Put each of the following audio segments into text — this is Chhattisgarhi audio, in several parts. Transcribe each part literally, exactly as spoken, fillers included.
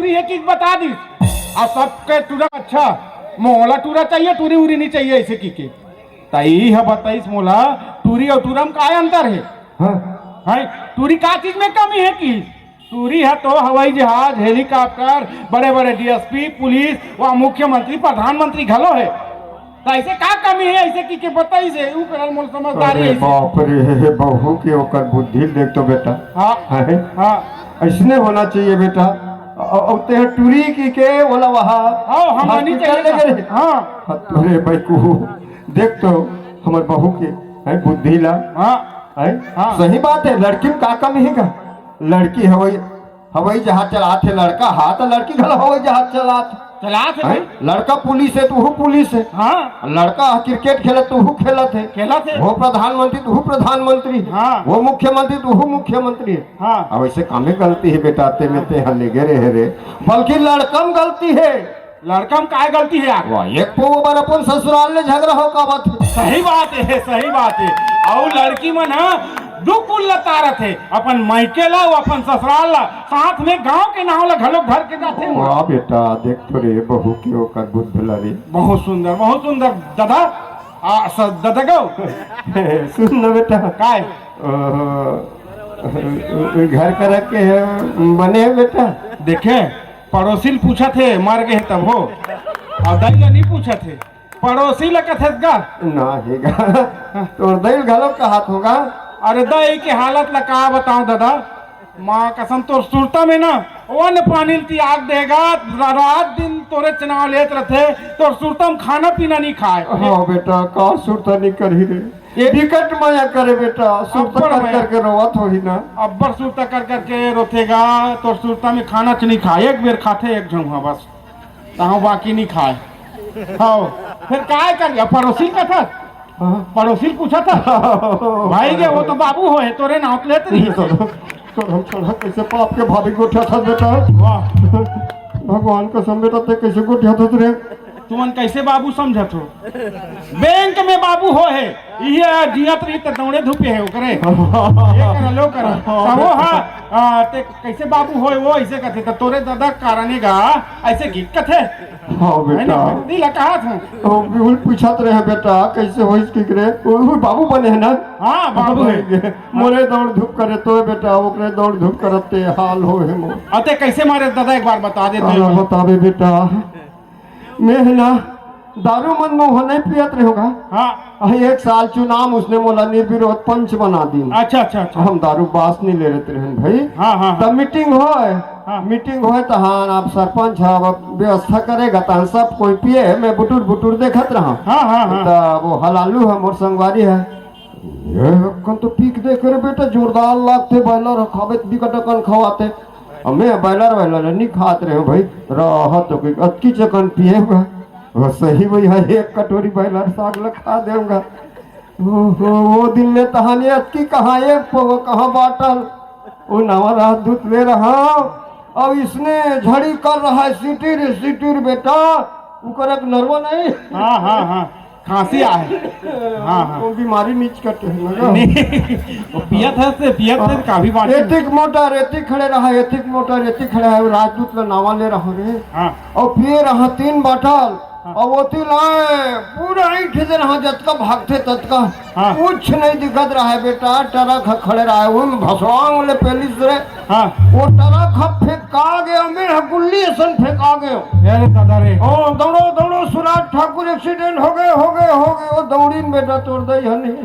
टूरी हे कि बता दिस। अउ सबके टूरा, अच्छा, मोला टूरा चाहिए, टूरी उरी नहीं चाहिए, ऐसे कि के। त इही ह बताइस मोला, टूरी अउ टूरा म का अंतर हे? हाँ। हैं? टूरी का चीज में कमी हे कि? टूरी ह तो हवाई जहाज, हेलीकॉप्टर, बड़े-बड़े डीएसपी, पुलिस, व मुख्यमंत्री, प्रधानमंत्री घलो हे। त ऐसे का कमी हे, ऐसे कि के बताइस हे, ऊ करल मोर समझदारी अरे ऐसे। बाप रे, बहू के ओकर बुद्धि देख तो बेटा। हाँ। हैं? हाँ। ऐसने होना चाहिए बेटा। अउ, अउ ते टूरी कि के ओला वहाँ हाँ, हम नहीं हॉस्पिटल चाहिए ले गए। हाँ। हाँ, अरे बेवकूफ, देख तो हमर बहू के, हैं, बुद्धि ला। हाँ। हैं? हाँ। सही बात हे, लड़की म का कमी हे का? लड़की हवाई, हवाई जहाज चलात हे लड़का, हाँ, त लड़की घलो हवाई जहाज चलात। चलात हे हैं? भाई। लड़का पुलिस हे, त उहू पुलिस हे। हाँ। लड़का क्रिकेट खेलत, त उहू खेलत हे। खेलत हे। वो प्रधानमंत्री, त उहू प्रधानमंत्री। हाँ। वो मुख्यमंत्री, त उहू मुख्यमंत्री। हाँ। अब ऐसे कामे गलती हे बेटा, ते में ते ह लेगे रहे रे, बल्कि लड़का म गलती हे। लड़का म काय गलती हे यार? वाह, एक पो बार अपन ससुराल ले झगड़ा हो का बात हे? सही बात हे, सही बात हे। अउ लड़की मन ह दू कुल ल तारत हे, अपन मायके ला, अउ अपन ससुराल ला, साथ में गांव के नाव ला घलोक धर के जाथे। वाह बेटा, देख तो रे, बहू के ओकर बुद्धि ला रे। बहुत सुंदर, बहुत सुंदर दादा। आ, स-, दादा गो। सुन ना बेटा। काय? ओहो, घर करा के हे, बने हे बेटा? देखे, पड़ोसी ल पूछत हे, मर गे हे तभो। अउ दाई ल नहीं पूछत हे, पड़ोसी ल कथस गा। ना हे गा। तोर दाई ल घलो कहत होगा। अरे दाई के हालत ल का बतावं दादा, माँ कसम तोर सुरता में ना, अन्न पानी ल तियाग दे गा, रा-, रात दिन तोरे चनाव लेत रथे, तोर सुरता में खाना पीना नहीं खाय। हाँ बेटा, का सुरता नहीं करही रे। ये बिकट मया करे बेटा, सुरता अब्बड़ कर मया। करके रोवत होही ना। अब्बड़ सुरता कर करके रोथे गा, तोर सुरता में खाना च नहीं खाय, एक बेर खाथे एक झौंहा बस, तहाँ बाकी नहीं खाय। हाँ, फिर काय कर, अब पड़ोसी ल कथस? हाँ। पड़ोसी ल पूछत हस? भाई गे, वो तो बाबू होहे, तोरे नाव त लेत रही। चलो, चलो, हम चढ़ा कैसे पाप के भाभी गोठियाथस बेटा? वाह। भगवान कसम बेटा, ते कैसे गोठियाथस रे? तुमन कैसे बाबू समझत हो? बैंक में बाबू होहे, इही जियत रही त दौड़े धूपे हे ओकरे। ये करा, लो करा। सबो हा, आ, ते कैसे बाबू होहे, वो ऐसे कथे, त तोरे दादा कारणे गा, ऐसे गीत कथे। हाँ है बेटा। ना? दिल कहा था। ओ, बिल्कुल पूछत रहे बेटा, कैसे होइस कि रे? वो, वो बाबू बने हे ना? हाँ, बाबू हे। मोरे दौड़ धूप करे तो बेटा, ओकरे दौड़ धूप करत ते हाल होहे मोर। अते कैसे मारे दादा, एक बार बता दे तो। हाँ, बताबे बेटा। मैं हे ना, दारू मन मोह नहीं पियत रहोगा। हाँ। अहे, एक साल चुनाव उसने मोला निर्विरोध पंच बना दीन। अच्छा, अच्छा, अच्छा। हम दारू बास नहीं ले रहते रहन भाई। हाँ, हाँ, हाँ। तब मीटिंग होय, हाँ। मीटिंग होय तहान आप सरपंच ह, अब व्यवस्था करेगा तहान सब कोई पिए, मैं बुटुर बुटुर देखत रहा। हाँ, हाँ, हाँ। त वो हलालू हे, मोर संगवारी हे। ये अक्कन तो पीक देख रे बेटा, जोरदार लागथे, बॉयलर ह खाबे त बिकट अकन खवाथे। अब मैं बॉयलर वॉयलर नहीं खात रहे भाई, रहा तो कोई अतकी चकन पिए हुआ। वो सही वही हे, एक कटोरी बॉयलर साग ल खा देऊंगा। ओहो, वो दिन ले तहान अतकी कहाँ, एक पौवा कहाँ बाटल। वो नवा राजदूत ले रहा, अब इसने झड़ी कर रहा है, सिटिर, सिटिर बेटा, उकर एक नरवा नहीं। हाँ, हाँ, हाँ, खांसी आहे। हाँ, हाँ। वो बीमारी नीच कटे है ना। नहीं, वो पियत हे से, पियत हे, काफी बात है। एतिक मोटर, एतिक खड़े रहा, एतिक मोटर, एतिक खड़े रहा, वो राजदूत ला नावा ले रहा रे। हाँ। अउ पिए रहा तीन बाटल, हाँ। अउ ओती लाए, पूरा ईंट दे रहा, जतका भागथे ततका। हाँ। कुछ नहीं दिखत रहा है बेटा, ट्रक ह खड़े रहा है, उन भसवांग ले पेलिस रे। हाँ। वो ट्रक ह फेंका गया, मैं ह गुल्ली असन फेंका गया। अरे दादा रे। ओ, दौड़ो, दौड़ो, सुराज ठाकुर एक्सीडेंट हो गए, हो गए, हो गए, वो दौड़ीन बेटा तोर दई हनी।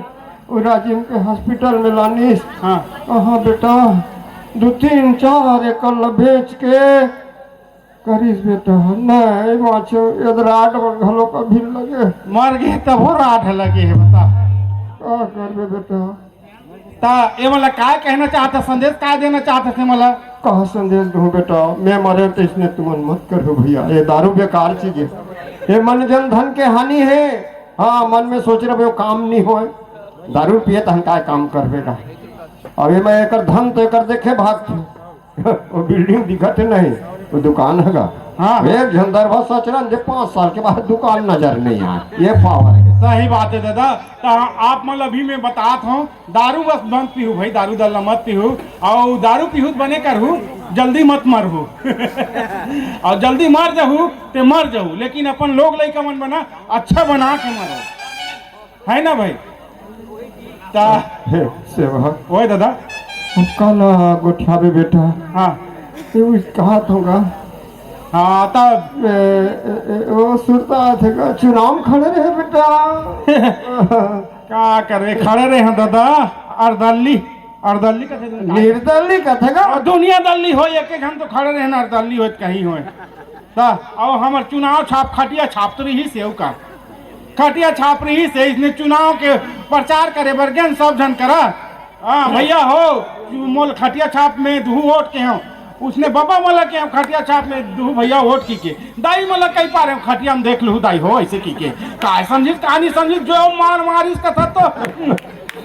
वो राजिम के हॉस्पिटल में लानिस। हाँ। हाँ बेटा, दू तीन चार एकड़ ला बेच के करिस बेटा, नहीं बाँचो, एदराट बर घलो कभी लगे। मर गे तभो राट लगे हे, बता। का करबे बेटा? ता ये मला काय कहना चाहत हे, संदेश काय देना चाहत हे मला? का संदेश दूँ बेटा, मैं मरे तो इसने तुमन मत करो भैया, ये दारू बेकार चीज हे, ये मन जन धन के हानि हे। हाँ, मन में सोच रहे वो काम नहीं होए, दारू पिए तो हम काय काम करबे का? अब ये मैं एकर धन तो एकर देखे भाग थे। वो बिल्डिंग दिखत हे नहीं, वो दुकान हे गा। हाँ। एक झन दरभा सचरन जे पाँच साल के बाद दुकान नजर नहीं आए, ये पावर हे। सही बात हे दादा। त आप मन ल अभी मैं बतात हंव, दारू बस मत पीहू भाई, दारू दल्ला मत पीहू, अउ दारू पीहू त बने करहू, जल्दी मत मरहू। अउ जल्दी मर जहू ते मर जहू, लेकिन अपन लोग लइका मन बना अच्छा बना के मरो, है ना भाई? त हे सेवक, ओए दादा। अब काला गोठियाबे बेटा? हाँ। ये उस कहा तो गा। हाँ, तब ए, ए, ए, वो सुरता थे का चुनाव में खड़े रहे बेटा। का करबे, खड़े रहे हैं दादा। अर्दल्ली, अर्दल्ली कथे तुम? निर्दल्ली कथे का? अउ दुनिया दल्ली होय, एक एक झन तो खड़े रहे ना, अर्दल्ली होय त कहीं होय। त अउ हमर चुनाव छाप, खटिया छाप तो रहिस हे का? खटिया छाप रहिस हे, इसने चुनाव के प्रचार करे बर गेन सब झन करा। हाँ भैया हो, मोला खटिया छाप में दुहू वोट के हंव। उसने बबा मोला के हंव खटिया छाप में दुहू भैया वोट की के। दाई मोला कहि पारे हंव, खटिया में देख लूहू दाई हो, अइसे की के। काय समझिस, का नहीं समझिस, जो मार मारिस कथा तो।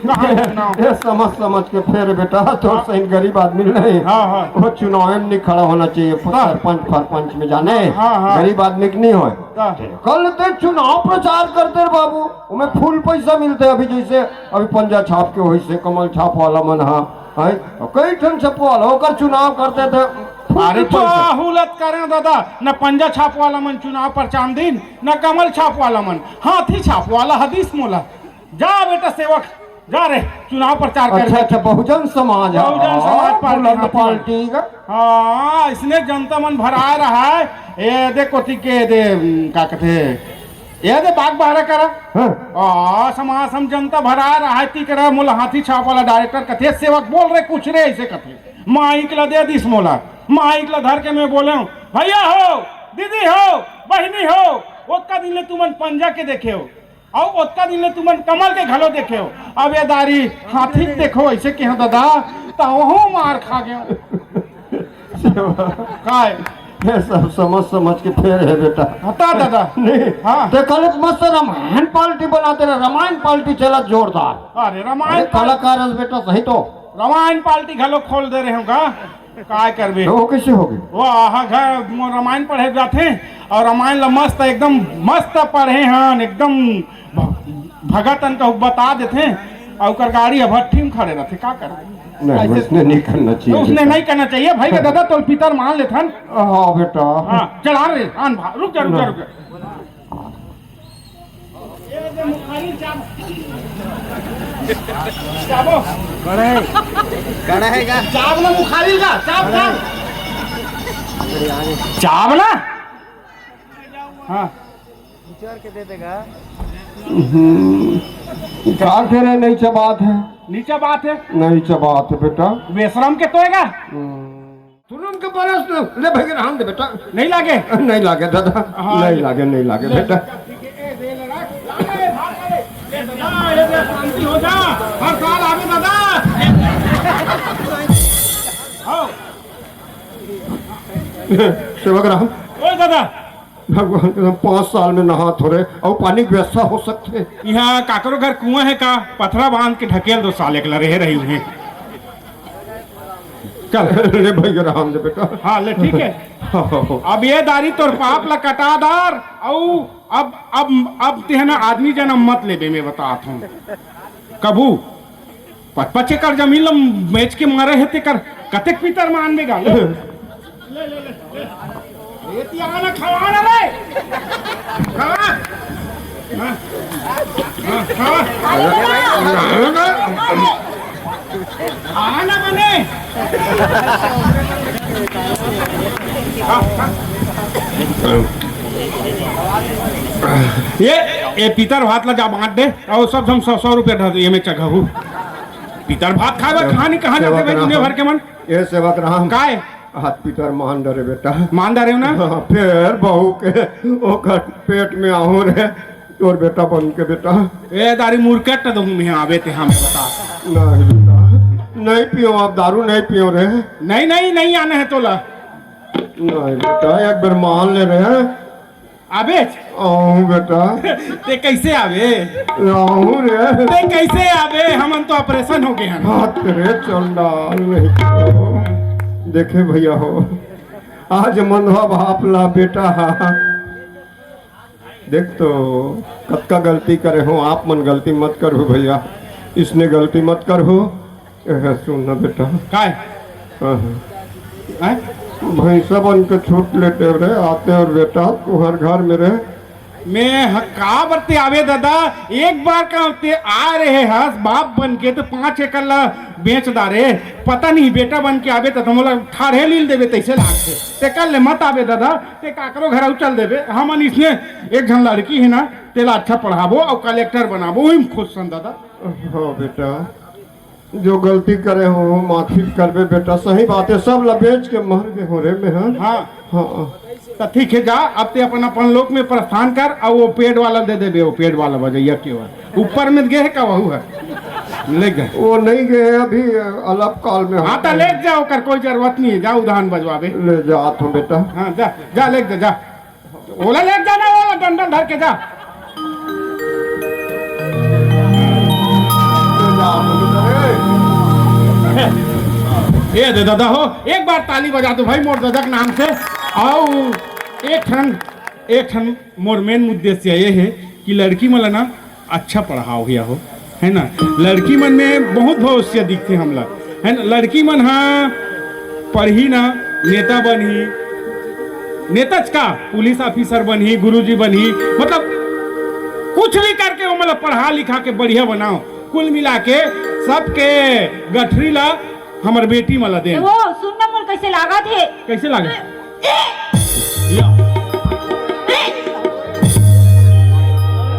कहाँ चुनाव? ये समझ समझ के फेर बेटा, तोर सही गरीब आदमी नहीं। हाँ, हाँ। वो चुनाव में नहीं खड़ा होना चाहिए, हाँ। सरपंच फरपंच में जाने। हाँ, हाँ। गरीब आदमी के नहीं होय। हाँ। कल ते चुनाव प्रचार करते रे बाबू, ओमे फुल पैसा मिलथे। अभी जैसे अभी पंजा छाप के होइस हे, कमल छाप वाला मन हा, हैं? कई ठन छपवाला ओकर चुनाव करते थे, फुल अरे तो पैसा। आहूलत करें दादा, न पंजा छाप वाला मन चुनाव प्रचार दिन, न कमल छाप वाला मन, हाथी छाप वाला हदिस मोला। जा बेटा सेवक, जा रे, चुनाव प्रचार कर अच्छा, दे। अच्छा, बहुजन समाज हे। बहुजन समाज हाँ, पार्टी, बुलंद हाथी पार्टी का। हाँ, इसने जनता मन भराए रहा है। ये दे कोती के दे, का कथे, ये दे बाग बहरा करा। हाँ। आ, समाज हम जनता भराए रहा है, ती करा मोला हाथी छाप वाला डायरेक्टर कथे, सेवक बोल रे, कुछ रे, अइसे कथे। माइक ला दे दिस मोला, माइक ला धर के मैं बोले हंव, भैया हो, दीदी हो, बहिनी हो, ओतका दिन ले तुमन पंजा के देखे हो, अउ ओतका दिन ले तुमन कमल के घलो देखे हो, अब ये दारी हाथी के देखो, अइसे के हंव दादा, त ओहू मार खा गेंव। काय? ये सब समझ समझ के फेर हे बेटा। हटा दादा। नहीं, हाँ। ते कल मस्त रामायण पार्टी बनाते रहे, रामायण पार्टी चला जोरदार। अरे रामायण अरे पार्टी कलाकार हस बेटा, सही तो। रामायण पार्टी घलो खोल दे रहे हंव का? काय करबे? तो वो कैसे होगे? वो आहा घर वो रामायण पढ़े जाथे अउ रामायण ला मस्त, एकदम मस्त पढ़े हन, एकदम भ-, भगत अन कहूँ बता देथे अउ ओकर गाड़ी ह भट्ठी में खड़े रथे, का करबे? नहीं, अइसे उसने नहीं करना चाहिए तो उसने बेटा। नहीं करना चाहिए भाई का दादा, तोर पितर मान लेथन। हाँ बेटा। हाँ, चढ़ा रे, आन भा, रुक जा, रुक जा, रुक जा। ये दे मुखारी चाप। चाबो। कड़े। कड़े हे का? चाब ना मुखारी का, चाब, चाब। चाब ना? हाँ। विचार के दे देगा। हम्म, का करे, नहीं चबात हे। नीचा बात हे। नहीं चबात हे बेटा। बेशरम के तो हे का? हम्म। तुरंत के बरस न, ले भाई, रहन दे बेटा। नहीं लागे? नहीं लागे दादा, हाँ, नहीं ले। लागे, नहीं लागे ले। बेटा। ए, दे ले, रख। ए, भाग, ए, ए, दादा, ए, ए, शांति हो जा। हर साल आवे दादा। आओ। सेवक राम। ओए दादा। भगवान के हम पाँच साल में नहा थोरे, अउ पानी के व्यवस्था हो सकथे? इहाँ काकरो घर कुआं हे का? पथरा बांध के ढकेल दो साले के लरे रही उहें। चल। ले भैया, रहन दे बेटा। हाँ, ले, ठीक हे। अब ये दारी तोर पाप ला कटा दार, अउ अब, अब, अब तेह ना आदमी जनम मत लेबे, मैं बतात हंव। कभू पच पच एकड़ जमीन ला बेच के मारे हे, तेकर कतेक पितर मानबे गा? ले, ले, ले, ले। ए, तियाना खवा ना रे। खवा। हाँ। हाँ, खवा। आना बने। ये, ये पितर भात ला जा बांट दे, अउ सब हम सौ, सौ रुपया धर दे, ये में चघाहू। पितर भात खाए बर कहानी कहाँ जाथे भाई, दुनिया भर के मन? ए सेवक राम। काय? हाथ पितर मान डरे बेटा। मान डरे हो ना? हाँ, फेर बहू के ओकर पेट में आहूं रे, तोर बेटा बन के बेटा। ए दारी मुरकेट तो दूं मैं, आवे ते हमें बता। नहीं बेटा, नहीं पियो, अब दारू नहीं पियो रे। नहीं, नहीं, नहीं आना हे तोला। नहीं बेटा, एक बार मान ले रे। आबे? आहूं बेटा। ते कैसे आबे? आहूं रे। ते कैसे आबे? हमन तो ऑपरेशन हो गए हैं। हाथ रे चंडाल नहीं तो। देखे भैया हो, आज मनवा बाप ला बेटा हा। देख तो, कतका गलती करे हो, आप मन गलती मत करहू भैया, इसने गलती मत करहू। एह, सुन ना बेटा। काय? हाँ, हाँ। हैं? भैंसा बन के छूट लेते हो रे, आते और बेटा, तुहर घर में रहे। मैं ह-, का बरते आवे दादा, एक बार का ते आ रहे हस बाप बन के, तो पाँच एकड़ ला बेच डारे। पता नहीं, बेटा बन के आवे तो मोला ठाढ़े लील देवे, तैसे लागते। ते कर ले, मत आवे दादा, ते काकरो घर आऊ चल देवे। हमन इसने एक झन लड़की है ना, तेला अच्छा पढ़ाबो और कलेक्टर बनाबो, वही में खुश सन दादा। हाँ बेटा, जो गलती करे हो, माफी करबे बेटा, सही बात है, सब ला बेच के मर गए हो रे मैं, हाँ? हाँ। हाँ। तो ठीक है, जा, अब ते अपन, अपन लोक में प्रस्थान कर, और वो पेड़ वाला दे देबे, वो पेड़ वाला बजैया के बा। ऊपर में गे है का वहू है? ले गए। वो नहीं गए, अभी अलाप काल में हाँ, तो होता ले है। जा, ओकर कोई जरूरत नहीं है, जा उधान बजवाबे। ले जा, तुम बेटा। हाँ, जा, जा, ले जा, जा। ओला ले जाना, ओला डंडल धर के जा। ए दे दादा हो, एक बार ताली बजा दो भाई मोर दादा के नाम से। आओ, एक ठन, एक ठन मोर मेन उद्देश्य ये है कि लड़की मन ला ना अच्छा पढ़ाओ भैया हो, है ना? लड़की मन में बहुत भविष्य दिखते हमला, है ना? लड़की मन हा पढ़ही ना, नेता बनही, नेता च का, पुलिस ऑफिसर बनही, गुरुजी बनही, मतलब कुछ भी करके वो मतलब पढ़ा लिखा के बढ़िया बनाओ। कुल मिला के सबके गठरी ला हमर बेटी मन ला दे। ए वो, सुन ना मोर कैसे लागत है। कैसे लागे? या।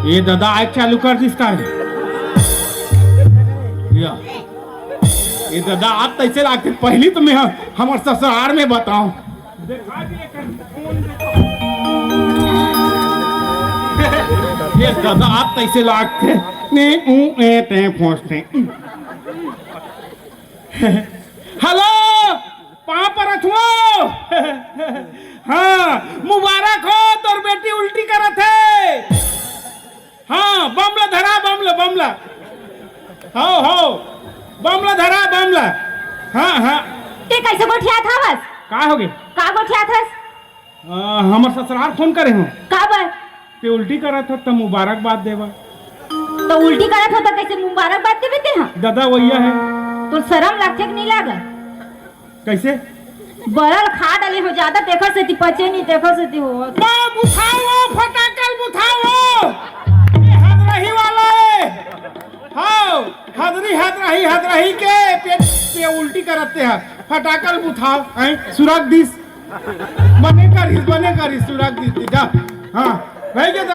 ये दादा आज चालू कर दिस का रे? या। ये दादा आज तैसे लागते, पहली तो मैं ह-, हमर ससुराल में बताऊं। ये दादा आज तैसे लागते। ने ऊ ए ते फोसते। हेलो, पाँव परत हुआ। हाँ, मुबारक हो, तोर बेटी उल्टी करत है। हाँ, बमला धरा, बमला, बमला। हाओ, हाओ, बमला धरा, बमला। हाँ, हाँ। ते कैसे गोठियात हवस? का होगे? का गोठियात हस? अ, हमर ससुराल फोन करे हो। काबर? ते उल्टी करत हो, त मुबारकबाद देवा। तो उल्टी करत हो, तो कैसे मुबारकबाद देबे ते हा? दादा, वैया है। तो शरम लगथे कि नहीं लागे? कैसे? बरल खा डाले हो ज्यादा, तेखर सेती पचे नहीं, तेखर सेती हो। बम उठाओ, फटाकल उठाओ। ये हदरही वाला है। हाओ, हदरी, हदरही, हदरही के पेट पे उल्टी करते हैं। फटाकल बुथाओ, हैं? सुराग दिस। बने करिस, बने करिस, सुराग दिस, जा। हाँ, रह गया।